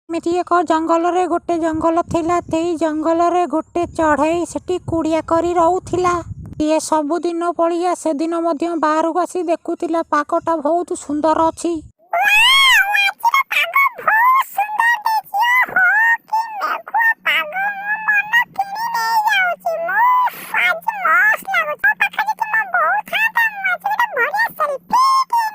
ଏମିତି ଏକ ଜଙ୍ଗଲରେ ଗୋଟେ ଜଙ୍ଗଲ ଥିଲା। ସେଇ ଜଙ୍ଗଲରେ ଗୋଟେ ଚଢ଼େଇ ସେଠି କୁଡ଼ିଆ କରି ରହୁଥିଲା। ଇଏ ସବୁଦିନ ଭଳିଆ ସେଦିନ ମଧ୍ୟ ବାହାରକୁ ଆସି ଦେଖୁଥିଲା, ପାଗଟା ବହୁତ ସୁନ୍ଦର ଅଛି। ୱାଓ, ଆଜିର ପାଗ ବହୁତ ସୁନ୍ଦର ଦେଇଛି। ଓହୋ, କି ମେଘୁଆ ପାଗ, ମୋ ମନ କିଣି ନେଇଯାଉଛି। ମୁଁ ଆଜି ମସ୍ତ ଲାଗୁଛି। ମୋ ପାଖରେ ଯଦି ମୋ ବୋଉ ଥାନ୍ତା, ମୁଁ ଆଜି ଗୋଟେ ବଢିଆ ସେଲ୍ଫି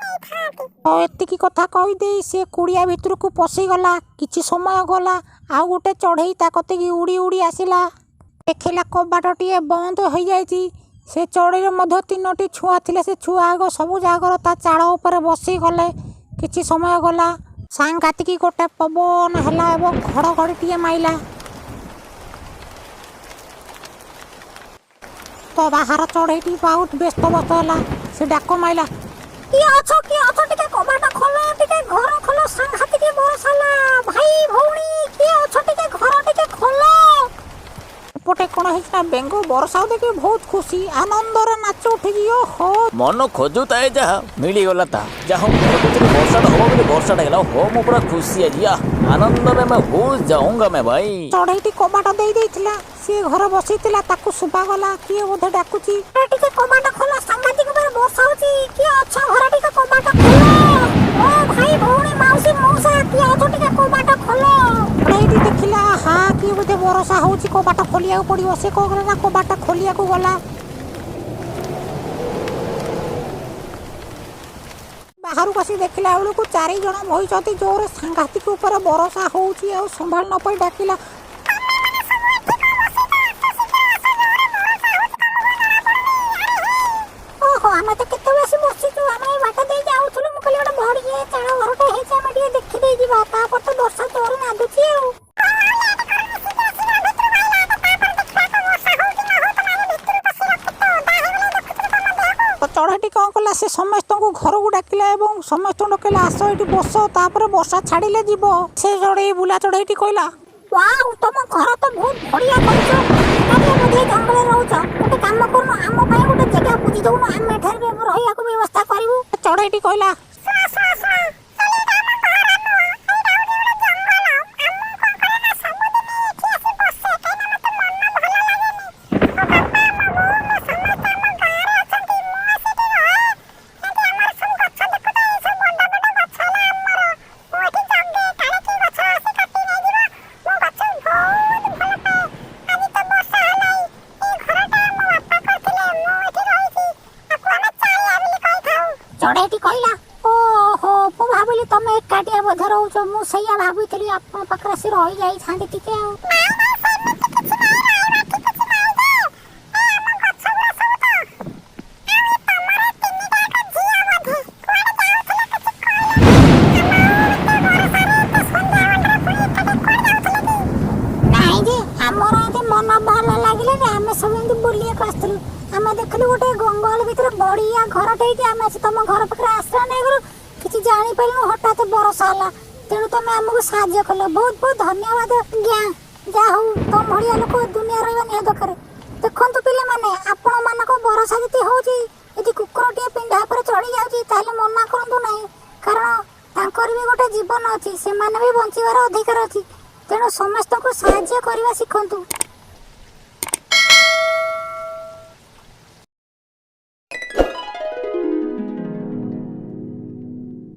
ନେଇଥାନ୍ତି। ତ ଏତିକି କଥା କହିଦେଇ ସେ କୁଡ଼ିଆ ଭିତରକୁ ପଶିଗଲା। କିଛି ସମୟ ଗଲା, ଆଉ ଗୋଟେ ଚଢ଼େଇ ତା କତିକି ଉଡ଼ି ଉଡ଼ି ଆସିଲା। ଦେଖିଲା କବାଟଟିଏ ବନ୍ଦ ହୋଇଯାଇଛି। ସେ ଚଢ଼େଇର ମଧ୍ୟ ତିନୋଟି ଛୁଆ ଥିଲେ। ସେ ଛୁଆ ଆଗ ସବୁ ଜାଗର ତା ଚାଳ ଉପରେ ବସିଗଲେ। କିଛି ସମୟ ଗଲା, ସାଂଘାତିକ ଗୋଟେ ପବନ ହେଲା ଏବଂ ଘଡ଼ଘଡ଼ିଟିଏ ମାଇଲା। ତ ବାହାର ଚଢ଼େଇଟି ବହୁତ ବ୍ୟସ୍ତ ବ୍ୟସ୍ତ ହେଲା। ସେ ଡାକ ମାଇଲା, କିଏ ଅଛ, କିଏ ଅଛ, ଟିକେ କବାଟ ଖୋଲ, ଟିକେ ଘର ଖୋଲ, ସାଂଘାତିକ ବରଷା ହେଲା। ଭାଇ ଭଉଣୀ, କିଏ ଅଛ, ଟିକେ ଘର ଟିକେ ଖୋଲ। ଏପଟେ କ'ଣ ହେଇଛି ନା, ବେଙ୍ଗ ବର୍ଷାକୁ ଦେଖି ବହୁତ ଖୁସି, ଆନନ୍ଦରେ ନାଚ ଉଠିଛି। ଓହୋ, ମନ ଖୋଜୁଥାଏ ଯାହା, ମିଳିଗଲା ତାହା। ଯାହା ମୁଁ ଭାବୁଥିଲି ବର୍ଷାଟା ହବ ବୋଲି, ବର୍ଷାଟା ହେଲା। ହୋ, ମୁଁ ପୁରା ଖୁସି ଆଜି। ଆ ଆନନ୍ଦରେ मैं हो जाऊंगा मैं ଭାଇ। ଚଢ଼େଇଟି କବାଟ ଦେଇ ଦେଇଥିଲା। ସିଏ ଘରେ ବସିଥିଲା, ତାକୁ ଶୁଭାଗଲା କିଏ ବୋଧେ ଡାକୁଛି। ଏ, ଟିକେ କବାଟ ଖୋଲ, ସାଂଘାତିକ ଭାବରେ ବର୍ଷା ହଉଛି। କିଏ ଅଛ ଘରେ, ଟିକେ କବାଟ ଖୋଲ। ଓ ଭାଇ ଭଉଣୀ, ମାଉସୀ ମଉସା, କିଏ ଅଛ, ଟିକେ କବାଟ ଖୋଲ। ଚଢ଼େଇଟି ଦେଖିଲା, ହା, କିଏ ବୋଧେ ବର୍ଷା ହଉଛି, କବାଟ ଖୋଲିବାକୁ ପଡିବ। ସେ କଣ କଲା ନା, କବାଟ ଖୋଲିବାକୁ ଗଲା। ବାହାରକୁ ଆସି ଦେଖିଲା ବେଳକୁ ଚାରି ଜଣ ବଇଛନ୍ତି। ଜୋରେ ସାଂଘାତିକ ଉପରେ ବର୍ଷା ହଉଛି ଆଉ ସମ୍ଭାଳି ନ ପାଇ ଡାକିଲା, ତମେମାନେ ସବୁ ଏଠି କଣ ବସିଛ? ଆସ ଶୀଘ୍ର ଆସ, ଜୋରେ ବର୍ଷା ହଉଛି, ତମକୁ ଜଣା ପଡୁନି? ଆରେ ହେ, ଓହୋ, ଆମେ ତ କେତେବେଳେ ଆସି ବସିଛୁ। ଆମେ ଏଇ ବାଟ ଦେଇ ଯାଉଥିଲୁ। ମୁଁ କହିଲି ଗୋଟେ ବଢିଆ ଚାଳ ଘରଟେ ହେଇଛି, ଆମେ ଟିକେ ଦେଖିଦେଇ ଯିବା। ତାପରେ ତ ବର୍ଷା ଜୋରେ ନାଦୁଛି। ଆଉ ତ ଚଢ଼େଇଟି କଣ କଲା, ସେ ସମସ୍ତଙ୍କୁ ଘରକୁ ଡାକିଲା ଏବଂ ସମସ୍ତଙ୍କୁ ଡାକିଲା, ଆସ ଏଇଠି ବସ, ତାପରେ ବର୍ଷା ଛାଡ଼ିଲେ ଯିବ। ସେ ଚଢ଼େଇ, ବୁଲା ଚଢ଼େଇଟି କହିଲା, ୱାଓ, ତମ ଘର ତ ବହୁତ ବଢିଆ କରିଛ। ଏକାଟିଆ ବୋଧେ ଜଙ୍ଗଲରେ ରହୁଛ। ଗୋଟେ କାମ କରୁନ, ଆମ ପାଇଁ ଗୋଟେ ଜାଗା ବୁଝି ଦଉନ, ଆମେ ଏଠାରେ ବି ରହିବାକୁ ବ୍ୟବସ୍ଥା କରିବୁ। ଚଢ଼େଇଟି କହିଲା, ଶୁଣ ଶୁଣ ଶୁଣ, ଏଇଟା ଆମ ଘର ନୁହଁ, ଏଇଟା ହଉଛି ଗୋଟେ ଜଙ୍ଗଲ। ଆଉ ମୁଁ କଣ କରେ ନା, ସବୁଦିନ ଏଠି ଆସି ବସେ, କାହିଁକିନା ମତେ ମନ ଭଲ ଲାଗେନି। ମୋ ବାପା, ମୋ ବୋଉ, ମୋ ସମସ୍ତେ ଆମ ଗାଁରେ ଅଛନ୍ତି, ମୁଁ ଆସିକି ରହେ ଏଠି। ଆମର ସବୁ ଗଛ ଦେଖୁଛ, ଏଇ ସବୁ ବଡ ବଡ ଗଛ ହେଲା ଆମର। ମୁଁ ଏଠି ଜଗେ, କାଳେ କିଏ ଗଛ ଆସି କାଟି ନେଇଯିବ। ମୁଁ ଗଛ ବହୁତ ଭଲ ପାଏ। ଆଜି ତ ବର୍ଷା ହେଲାଇ। ଏଇ ଘରଟା ମୋ ବାପା କରିଥିଲେ, ମୁଁ ଏଠି ରହିଛି। ଆକୁ ଆମେ ଚାଳିଆ ବୋଲି କହିଥାଉ। ଚଢ଼େଇଟି କହିଲା, ଓହୋ, ମୁଁ ଭାବିଲି ତମେ ଏକାଟିଆ ବୋଧେ ରହୁଛ। ମୁଁ ସେଇଆ ଭାବିଥିଲି, ଆପଣଙ୍କ ପାଖରେ ଆସି ରହିଯାଇଥାନ୍ତି ଟିକେ। ଆଉ ନାଇଁ ନାଇଁ, ସେମିତି କିଛି ନାହିଁ, ରହିବା କିଛି ନାହିଁ ଯେ, ଏ ଆମ ଗଛ ଗୁଡ଼ା ସବୁ ତ। ଆଉ ଏ ତମର ତିନିଟା ଯାକ ଝିଅ ବୋଧେ? କୁଆଡ଼େ ଯାଉଥିଲ, କିଛି କହିଲନି? ଆମ ଏତେ ବର୍ଷାରେ, ଏତେ ସନ୍ଧ୍ୟା ବେଳରେ ପୁଣି ଏକାଠି କୁଆଡ଼େ ଯାଉଥିଲ କି? ନାଇଁ ଯେ, ଆମର ଏମିତି ମନ ଭଲ ଲାଗିଲାନି, ଆମେ ସବୁ ଏମିତି ବୁଲିବାକୁ ଆସିଥିଲୁ। ଆମେ ଦେଖିଲୁ ଗୋଟେ ଜଙ୍ଗଲ ଭିତରେ ବଢିଆ ଘରଟେ ହେଇଛି। ଆମେ ଆସି ତମ ଘର ପାଖରେ ଆଶ୍ରୟ ନେଇଗଲୁ। କିଛି ଜାଣିପାରିଲୁନୁ, ହଠାତ୍ ବର୍ଷା ହେଲା। ତେଣୁ ତମେ ଆମକୁ ସାହାଯ୍ୟ କଲ, ବହୁତ ବହୁତ ଧନ୍ୟବାଦ ଆଜ୍ଞା। ଯାହା ହଉ, ତମ ଭଳିଆ ଲୋକ ଦୁନିଆ ରହିବା ନିହାତି ଦରକାର। ଦେଖନ୍ତୁ ପିଲାମାନେ, ଆପଣମାନଙ୍କ ବର୍ଷା ଯଦି ହଉଛି, ଯଦି କୁକୁରଟିଏ ପିଣ୍ଡା ଉପରେ ଚଢି ଯାଉଛି, ତାହେଲେ ମନା କରନ୍ତୁ ନାହିଁ, କାରଣ ତାଙ୍କର ବି ଗୋଟେ ଜୀବନ ଅଛି, ସେମାନେ ବି ବଞ୍ଚିବାର ଅଧିକାର ଅଛି। ତେଣୁ ସମସ୍ତଙ୍କୁ ସାହାଯ୍ୟ କରିବା ଶିଖନ୍ତୁ।